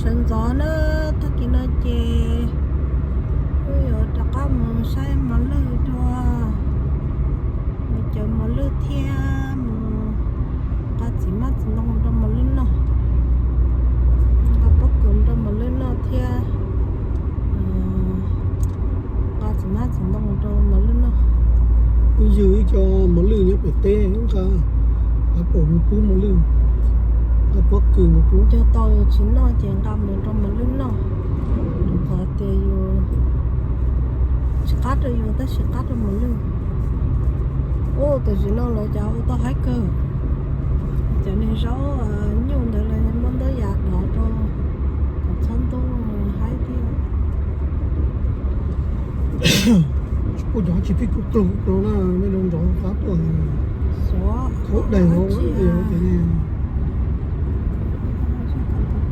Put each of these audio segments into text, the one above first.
Sawv ntxov na, tag kis no ces wb yuav rov qab mus saib mos lwj dua, mus caws mos lwj thiab mus nqa txiv hmab txiv ntoo rau mos lwj noj, nqa pob kws rau mos lwj noj thiab nqa txiv hmab txiv ntoo rau mos lwj noj. Wb ywg ib co mos lwj nyob pem teb, nqa, nqa pob kws mus pub mos lwj, nqa pob kws mus pub. Cog tau tsis noj ces nqa mus rau mos lwj noj, rau qhov tias yus tsis qab rau yus tab sis qab rau mos lwj. Ua tam sim no lawv cas ua tau haib kawg, cov niag zaub nyuj ntawd lawv muab ntau yam dov rau kom txhob ntub haib thiab. Tsis pub cov tsis pib kuj plug rau na, nej nrov qab tuaj. Khaub dais hauv ces ne.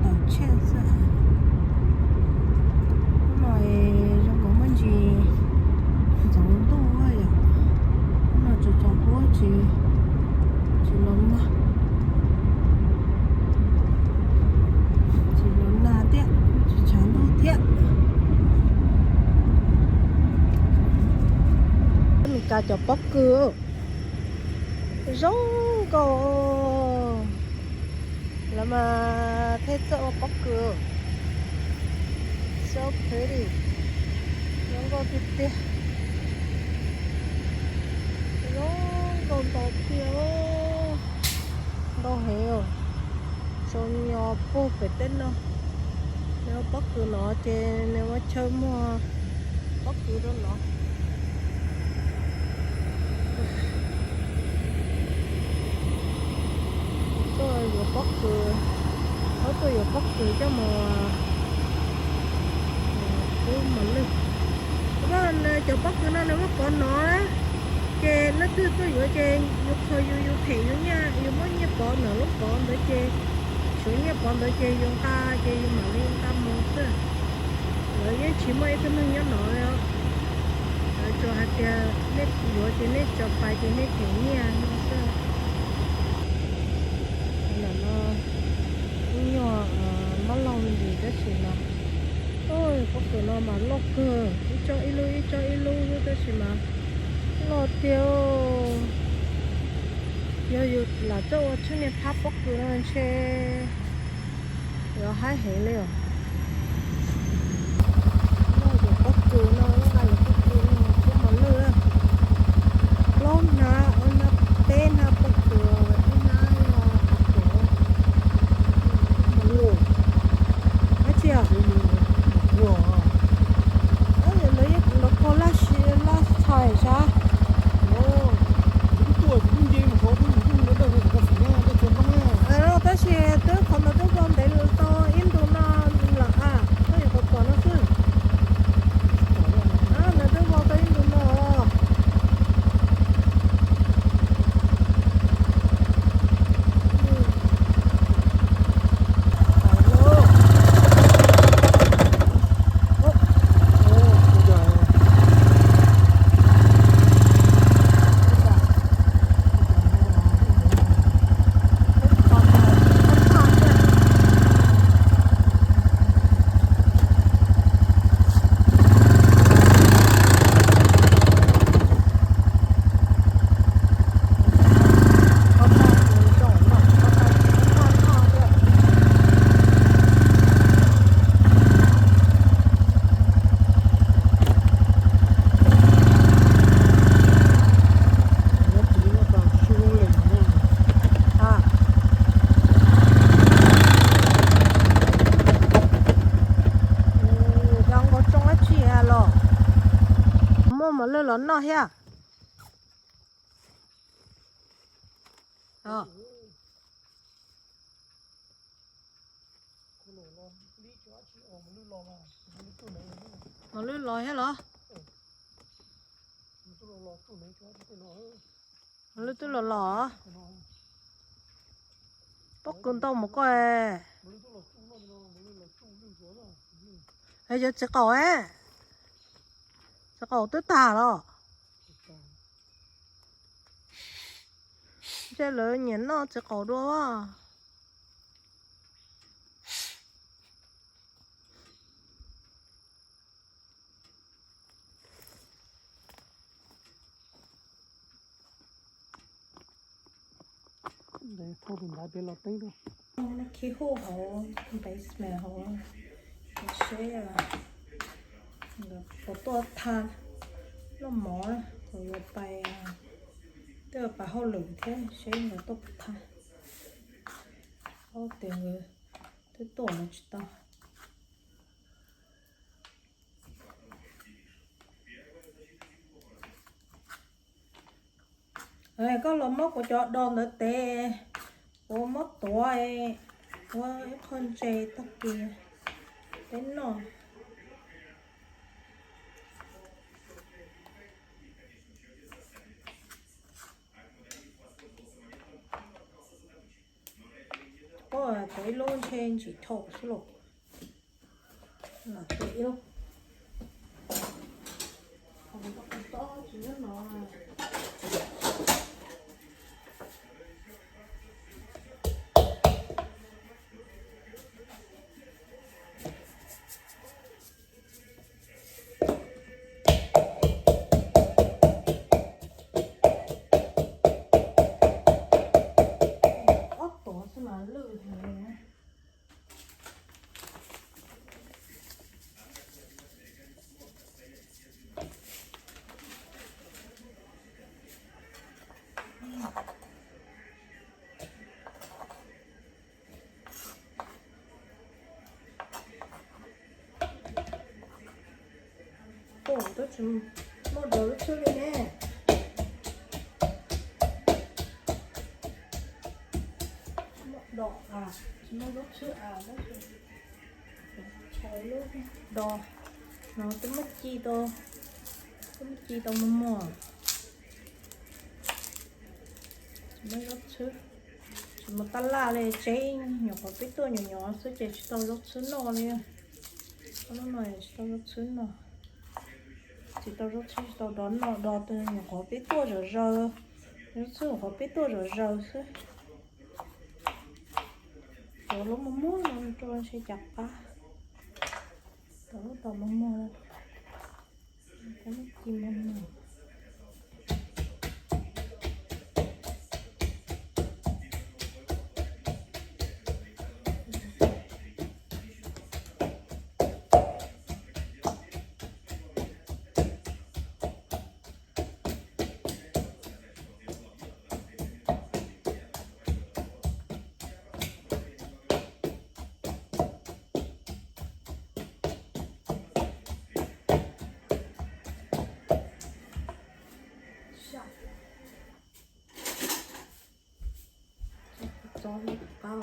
Tawm tshiab xwb. Hnub no zoo nkaus muaj ntsis ntxoov ntuj yom. Hnub no tsaus tsaus huab tsis, tsis los nag, tsis los nag thiab tsis tshav ntuj thiab. Meskas cov pob kws zoo nkauj. Lawv mas thiaj txawj ua pob kws. So pretty. Zoo nkauj tiag tiag. Zoo nkauj ntau tiag. Ntau heev. Tsaus nyo puag pem teb no. Nws ua pob kws no ces nws ua chaw muag pob kws rau no. Tuaj yuav pob kws, tuaj yuav pob kws coj mus pub mos lwj. Cov pob kws no nws muab pov no na, ces leej twg tuaj yuav ces yus khaws yus, yus them yus nyiaj, yus muab nyiaj pov ntawm lub pov ntawd ces, suav nyiaj pov ntawd ces yus nqa ces yus mam li nqa mus xwb. Lawv yeej tsis muaj ib tug neeg nyob no li. Lawv tsuas hais tias nej yuav ces nej tso pais ces nej them nyiaj no xwb. Ntawm no ib nyuag mab laug me ntsis tab sis mas, pob kws no mas loj kawg, ib tsob ib lub ib tsob ib lub tab sis mas loj tiag. Yog yus lam txawj ua tsheb niag phab pob kws no ntshe yuav haib heev li os. Noj cov pob kws no, nqa cov pob kws no pub mos lwj. Plaub hnab, ob hnab peb hnab pob kws, ib hnab yog qhov pem mos lwj. Dab tsi os? Lawv yeej los kho laj si laj tshais sab. Tab sis twb qhov ntawd twb vau ntev tau ib ntu no lawm a, twb yuav kom pom no xwb. Ntawd twb vau tau ib ntu no. Nkaus tsoo dab tsi los? Muaj mos lwj los noj thiab. Mos lwj los thiab los? Mos lwj twb los los. Pob kws ntau mus koj. Yog txiv qaum, txiv qaum twb tag los? Ntshe lawv nyiam noj txiv qaum dua. Thauj tus nrad pem los teeb rau. Khi hu hauv basement hauv, seb puas tuaj tha noj mov, kuv yuav pais, twb yuav pais hauj lwm thiab, seb nkawd tuaj puas tha. Ob tias nkawd twb tuaj los tsis tau. Koj los muab kuv cov dos ntawd tev, kuv muab tuav ua ib qho ntses tag kis peb noj. Tuav ib lub ntshe ntsim dhau xwb los. Ob tuav xwb mas lwj heev. Ua, twb tsis muaj dos lub tshwb li ne. Muaj dos a, tsis muaj lub tshwb a, lub tshwb. Tshais lub dos no twb muab ci tau, twb muab ci tau muag muag. Tsis muaj zaub txhwb, tsis muaj tab laj li, tseb nyuam qhuav peb tuaj nyuam nyuam xwb ces tsis tau zaub txhwb noj li. Ob hnub no tsis tau zaub txhwb noj, tsis tau zaub txhwb tsis tau dos noj, dos nyuam qhuav peb tuaj zom zaws, zaub txhwb nyuam qhuav peb tuaj zom zaws xwb. Cov lub muag muag no rau ntshe cas qab, cov lub dos muag muag, cov lub ci muag muag. Txob qab,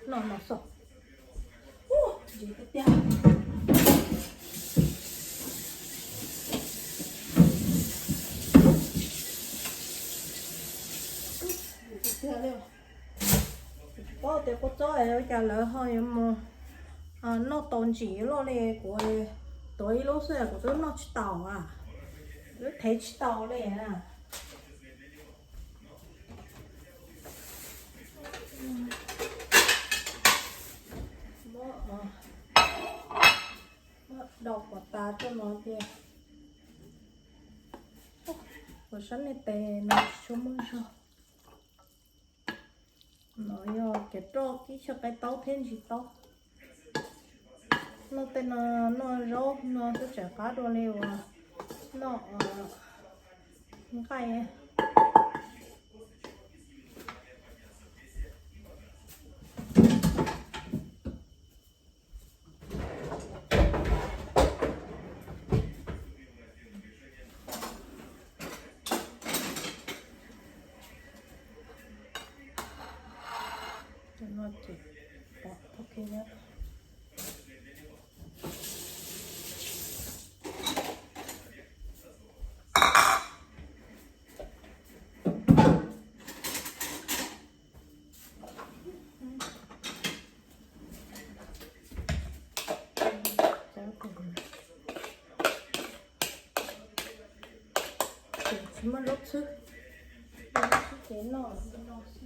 no no xo. Ntsis tiag tiag. Tiag li. Paub tias kua txob es ua cas lawv ho yuav mus noj tau ntsim loj li. Kuv tuav ib lub xwb kuv twb noj tsis tau a, twb thev tsis tau li. Muab do kom tas rau no tias, kuv sab nej tes no tsis tshua muaj zog. No yog kev roj kib chaw qaib taub thiab ntsis taub. Noj tej no, noj zaub no twb tseem qab dua li uas noj nqaij. Cov no ces pom tag kis. Tsis muaj zaub txhwb, zaub txhwb ces noj no xwb.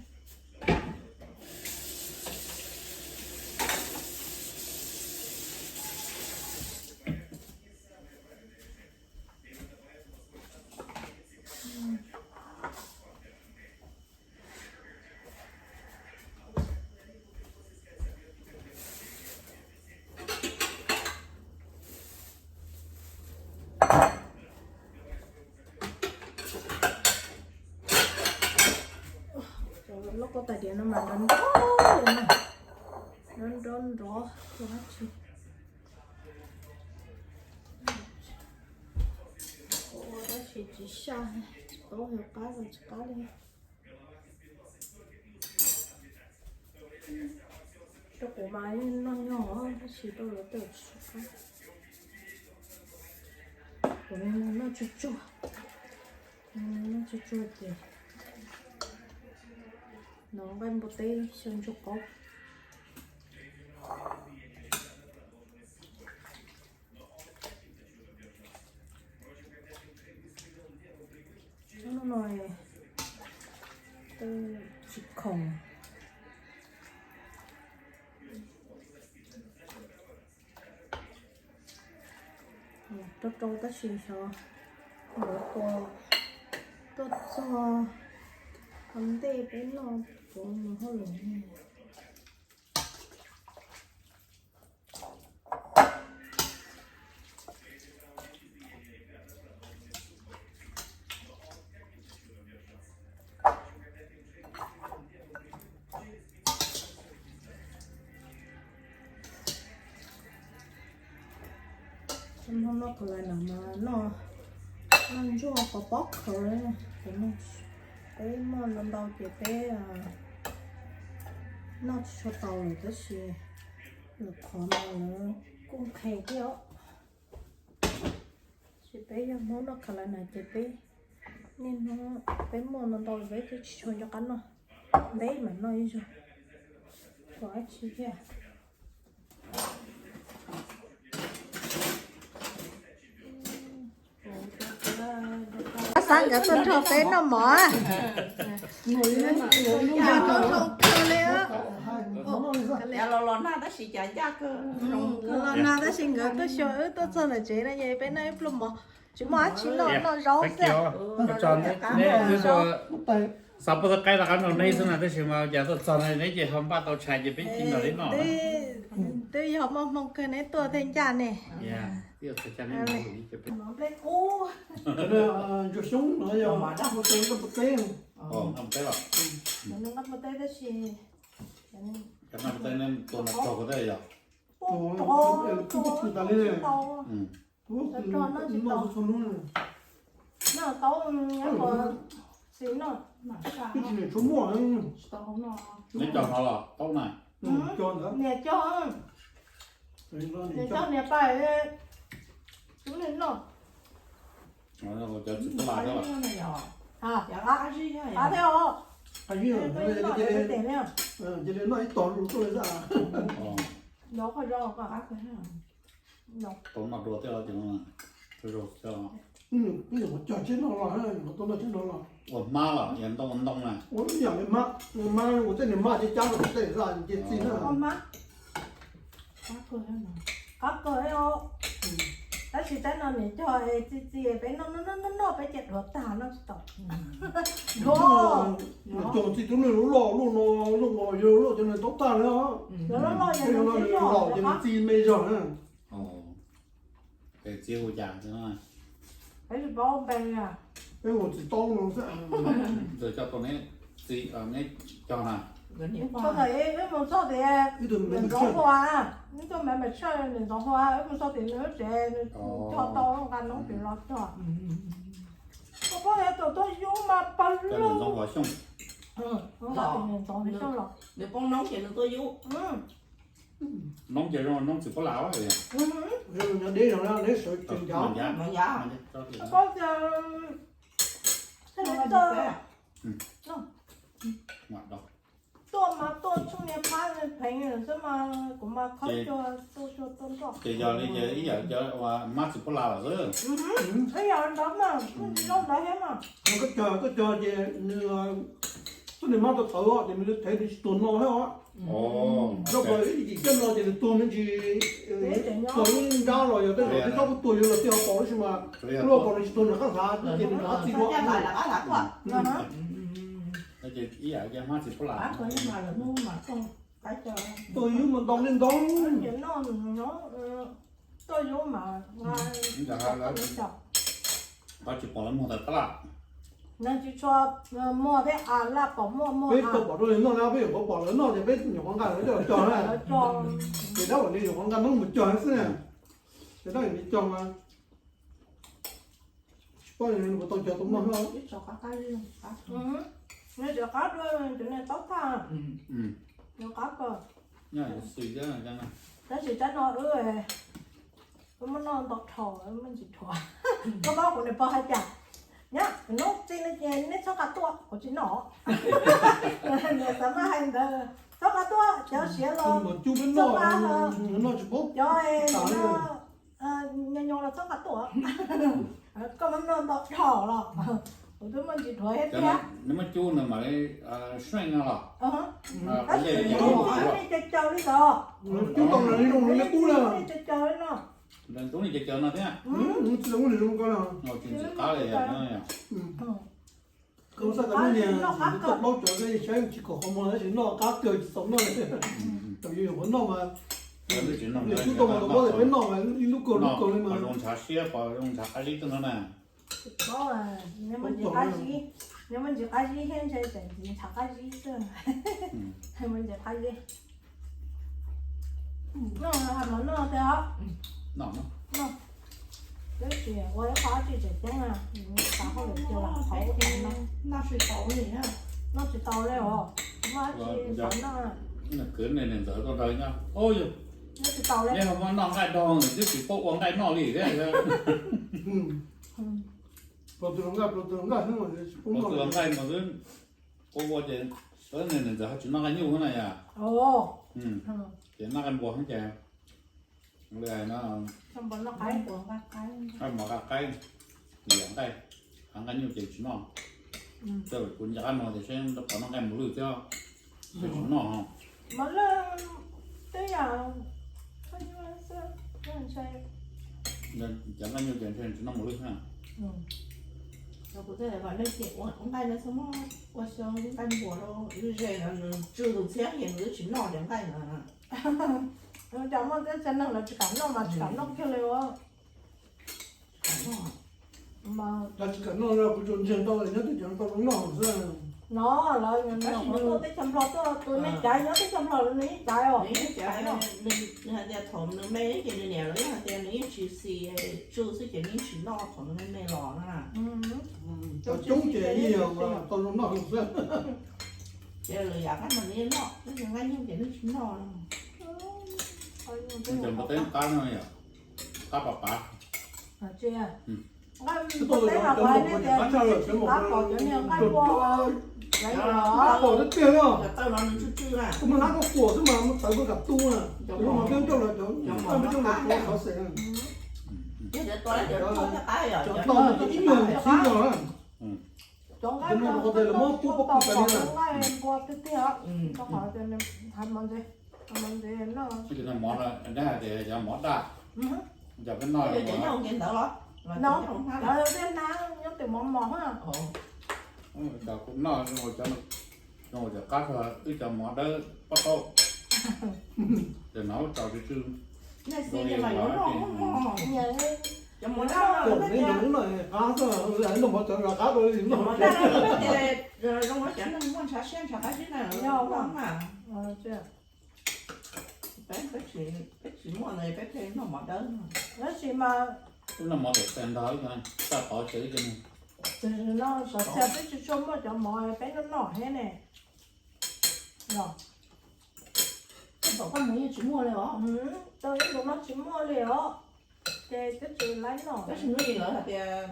Lub koj tais diav no mas nrov nrov li na, nrov nrov nrov, ua dab tsi, ua dab tsi tsis saj, tsis paub yog qab los tsis qab li. Rau kuv mas yeej noj nyuaj tab sis rau lawv tej tsis saj qab. Kuv noj tsuag tsuag, noj tsuag tsuag ces noj nqaij npua teb xyaw ntsuag qaub. Hnub no tsis khoom, rau rau tab sis xyov nkawd puas tuaj txog ua ntej peb noj puas mus hauj lwm. Hnub no kuv los no mas noj, noj ntsuag pov pob khaws, peb muaj ntau ntau ces peb noj tsis tshua tau lawm tab sis lawv qhov mas lawv kuj nqhis thiab os. Tab sis peb yog Hmoob noj khaws lawv na ces peb niaj hnub peb muaj ntau ntau peb twb tsis tshua nco qab noj, ntev mam noj ib zaug, ua dab tsi thiab. Pab xav nkawd tuaj nrog peb noj mov. Los nag tab sis nkawd tuaj xyuas wb tuaj txog ntawm tsev no ces peb noj ib pluag mov, tsis muaj dab tsi noj, noj zaub xwb. Xav puag txoj qaib rov qab nrog neb xwb na tab sis mas cas tuaj txog no neb ces ho npaj tau tshais ces peb cia li noj. Twb yog muaj hmoo kawg neb tuaj thiaj ncaj ne. Ntsuag xyoob no yog nqaij npua teb, nqaij npua teb tab sis, nqaij npua teb neb tua no rog ko tej yog, tua kuj tas li, tua noj txhua hnub, noj tau, xis noj, twb tsis niam tshuav muaj. Neb cog no los taub na? Niam cog, niam cog, niam pais, tub niam noj. Cov txiv pub las thiab os. Cia li noj ib tog lus tuaj li xwb. Tau noj dua thiab ces, tau noj tsheb no los, ua hmab los yog ntoo ntoo na. Ua ib yam li hmab, ua hmab ua tej niag hmab cab cab rau tej zaj ces txi na. Qab kawg, tab sis tab no niam cog txi txi peb noj noj noj peb ces dhuav tag noj tsis tau. Dhuav, cog txi tub niag lub loj loj no, loj nkaus yawg loj cov niag taub tag li os. Cov loj loj cov niag txi me zog na. Peb tsis paub npe, peb mus tsis tau no xwb. Ntxawm coj tau neb txiv, neb cog na. Thaum wb mus txog tias niam ntxoov Huas, neb tuaj me me tshaj niam ntxoov Huas, wb mus txog tias nws lub tsev, nws cog tau nqa noob tsev los cog. Koj paub tias tus tuaj yub mas pawg lug. Niam ntxoov Huas Xyooj los, nws poob noob ces nws tuaj yub. Noob ces zoo noob txiv pub las. Nyob deb zog na, neb sawv tsees ncav. Koj paub tias tuaj mas tuaj tshooj niag phab pheev xwb mas kuv mas khaub cua tuaj tuaj nroj. Ces yog li ces ib yam cov uas hmab txiv pub las lawm xwb. Ib yam ntawd mas, tsis zoo ntawd thiab mas. Koj cog, koj cog ces nws Nws maj tau tawv os, ces nws thev nws tsis tuag no thiab os. Rau qhov ib chim coj no ces nws tuag me ntsis, txog lub nrab los yog tej zaum tib tsob kuj tuag yuav los txij hauv paus tab sis mas lub hauv paus nws tsis tuag nws qab hlav ces nws rov qab txi dua. Tuag yub mas ntau li ntau. Tuaj yub mas, qhov tsis pom lawv muag tas tab laj. Nws tsis tshua muag thiab, laj pom muaj muag. Peb tau pom rau li noj na, peb yuav qhuav pom lawv noj ces peb nyuam qhuav nqa lawv coj los cog na. Ces dab lam li nyuam qhuav nqa noob mus cog xwb na. Ces dab lam li cog mas tsis paub nws puas tau cog tau noj. Nws tseem qab dua cov niag taub thaj, nws qab kawg. Tab sis tsab no wb, wb muab noj ntau dhau, wb muab ntsis dhuav. Koj paub kuv niam pog hais tias, nyab, hnub txij no ces nej txhob nqa tuaj, kuv tsis noj. Niam xav mas hais ntawd, txhob nqa tuaj, cov siav los txhob nqa, cov nyob nyob los txhob nqa tuaj. Koj muab noj ntau dhau los, kuv twb muab ntsis dhuav thiab tiag. Nws muab cub nws mam li seej no los. Tab sis nej caw caw li ntawd. Cub tau nws li zoo li qub na. Nej caw caw li no. Ntawm ntub nej caw caw no thiab. Tsis ntxim qab li. Koj xav kom nej niag tau plaub cov xwb, saib tsis kom qhov muag tab sis noj qab kawg tsis txaus noj li. Thaum yus yuav qhuav noj mas, nws cub tau mas tau paub tias peb noj mas ib lub kaug lub kaug li mas. Pom zoo ntshav siab, pom zoo ntshav qab zib tuaj no na. Tsis paub, neb muab ntsis qab zib, neb muab ntsis qab zib thiab ntshe tseem ntxiv ntshav qab zib xwb. Muab ntsis qab zib. Noj, hais mov noj tiag. Noj, noj. Twb tsis ua ib qho dab tsi tseem ceeb na, xav hauj lwm cuag lam qhov ub qhov no. Noj tsis tau li, noj tsis tau li os. Muaj dab tsi xav noj. Kwv niam ntxawm tuaj nrog nyob, noj tsis tau li. Neb ho muab noj nqaij dog, twb tsis paub ua nqaij noj li thiab. Plaus tus los nqaij, plaus tus los nqaij, tsis paub noj nqaij mas xwb. Ua ua ces niam ntxawm ho tsis noj nqaij nyuj na yom. Ces noj nqaij npua xwb ces li hais no, nqaij mov nqaij qaib, liam nqaij, hab nqaij nyuj ces tsis noj. Tej kuv nco qab no ces seb qhov noj nqaij mos lwj thiab, ces tsis noj. Cov nqaij nyuj ces ntshe tsis noj mos lwj thiab. Kuv tej kom nej cem ua nqaij no xwb, muab ua xyoo nqaij npua rau ze no, nws tsw tus ntxhiab ces nws twb tsis noj cov nqaij no. Cov muaj tej txiv neej lawv tsis kam noj mas tsis kam noj kiag li os. Lawv tsis kam noj, kuv tsuas ntseeg tau nyob twb cov tau zoo noj xwb. No lawv tuaj teb chaws Nplog tuaj, tus me caiv nyob teb chaws Nplog los nws yeej caiv os. Nws hais tias thaum nws me ces nws niam lawv yeej hais tias nws yeej tsis xis, tsw xwb ces nws yeej tsis noj thaum nws me me los na. Cov coob ces yeej yog tau zoo noj xwb. Ces lawv yam qab mas nws yeej noj, tab sis nqaij nyuj ces nws tsis noj. Cov npua teb qab no yom, qab pav pav. Nqaij npua teb mas kuv hais nej tias qab pom cov niag nqaij npua, qab pom tiag tiag no. Kuv muaj hnab koj quas xwb mas tawv koj kam tu na. Cov no peb coj los, cov peb coj los xov xwm. Cov no ces ib nyuag xwb no. Cov nqaij npua, nqaij npua tiag tiag, rau qhov tias hais mov ntxev, hais mov ntxev no. Mov daj, cov peb noj, cov nyob tej hnab nyob tim mov mos na. Cov kuv noj, zoo ua cov qab, wb cov mov dawb pob taub, ces hnov lub tso tsw tsw. Cov mov daj, qab, noj mov cov qab, cov mov daj no ces zoo ua cov neeg muaj ntshav siab ntshav qab zib na. Peb, peb tsis muaj no peb thiaj noj mov dawb no. Tab sis mas noj mov tawm txaj ntag, txaj tov tsev no, txog txhia peb tsis tshua muaj cov mov peb noj noj thiab ne. Tej thaum koj mus yeej tsis muaj li os. Tau ib ntus no tsis muaj li os. Ces twb tsis laib noj. Tab sis hnub ib lawv hais tias,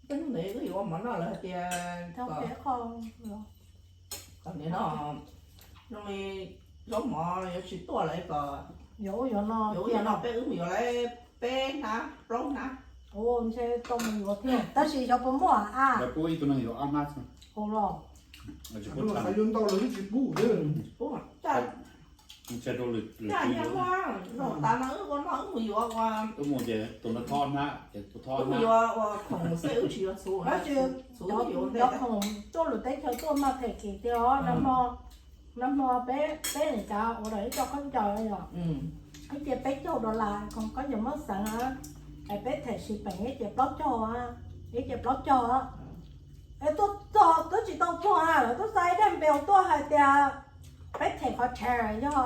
tej hnub ntawd wb yuav ua mov noj lawv hais tias kom, kom nim no zoo li zaub mov yuav tsis tuaj lawv kom yuav ua yuav no, peb wb mus yuav lawv peb hnab plaub hnab. Ntshe tau mus yuav thiab tab sis xyov puas muaj a. Lawv pub ib tug neeg yuav ob hnab xwb. Ua los. Tsis pub, tsis pub. Ntshai rau lwm, lwm tus. Tab sis no wb ua no wb mus yuav ua, wb mus ces tus no thov hnab ces tus thov hnab, wb mus yuav ua khoom xwb, wb tsis yuav txhuv. Tab sis cov khoom tuaj lwm teb chaws tuaj mas them kim tiag os. Nag hmo peb, peb niam cav ua lawm ib co khaub ncaws yom, ib ce peb caug dollar, koj yuav muab xeev na, es peb them shipping ib ce plaub caug, ib ce plaub caug. Es tuaj txog twb tsis tau tuag, lawv twb xa ib daim npe tuaj hais tias peb them qhov chair yog